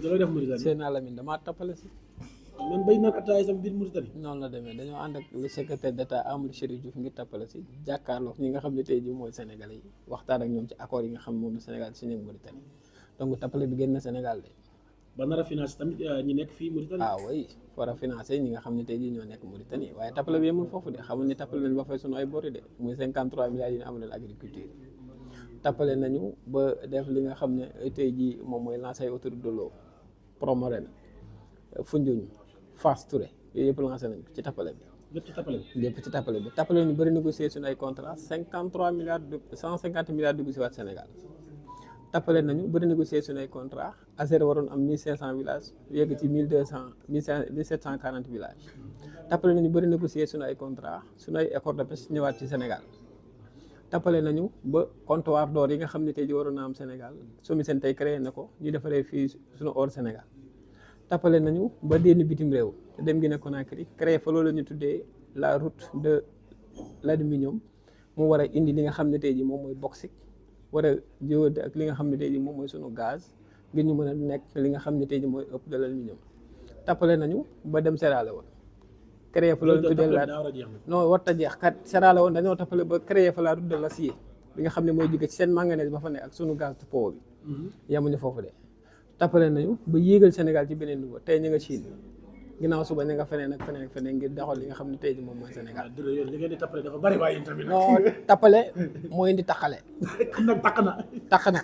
looy def Mauritanie. seen Alamine damaa tappale si. man bay naan ataaya sama biir Mauritanie. noonu la demee dañoo ànd ak le secrétaire d'État Amadou Chérif Diouf ngir tappale si jàkkaarloog ñi nga xam ne tey jii mooy Sénégalais yi waxtaan ak ñoom ci accord yi nga xam moom la Sénégal signé ak Mauritanie donc tappale bi génn na Sénégal de. ba nar a financé tamit ñi nekk fii Mauritanie. ah oui war a financé ñi nga xam ne tey jii ñoo nekk Mauritanie waaye tappale bi yemul foofu de xamul ni tappale nañ ba fay sunu ay bori de muy 53 milliards yi ñu amaloon agriculture tappale nañu ba def li nga xam ne tey jii moom mooy lancé ay autoroute de l'eau Promorène Foundiougne Fass Touré yooyu yëpp lancé nañ ko ci tappale bi. lépp ci tappale bi. lépp ci tappale bi tappale ñu bëri négocier suñu ay contrat 53 milliards 150 milliards dugg si waat Sénégal tappale nañu bëri négocier suñu ay contrat ASER waroon am 1500 villages yegg ci 1740 villages tappale nañu bëri négocier suñu ay contrat suñu ay accord de pêche ñëwaat ci Sénégal tappale nañu ba comptoir d'or yi nga xam ne tey ji waroon na am Sénégal SOMISEN tey créé na ko ñu defaree fii suñu or Sénégal tappale nañu ba dénn bitim réew dem Guinée Conakry créé fa loolu la ñu tuddee la route de l'aluminium mu war a indi li nga xam ne tey ji moom mooy bauxite war a jiwante ak li nga xam ne tey ji moom mooy sunu gaz ngir ñu mën a nekk li nga xam ne tey ji mooy ëpp de l'aluminium tappale nañu ba dem Sierra Leone créé fa loolu ñu tuddee la non warta jeex kat Sierra Leone dañoo tappale ba créé fa la route de l'acier bi nga xam ne mooy jóge ci seen manganèse ba fa ne ak sunu gaz de peau bi yemuñu foofu de tappale nañu ba yéegal Sénégal ci beneen niveau tey ñu nga Chine ginnaaw suba ñu nga feneen ak feneen ngir doxal li nga xam ne tey ji moom mooy Sénégal. li ngeen di tappale dafa bari waaye tamit. non tappale moo indi takkale. kon nag takk na. takk na.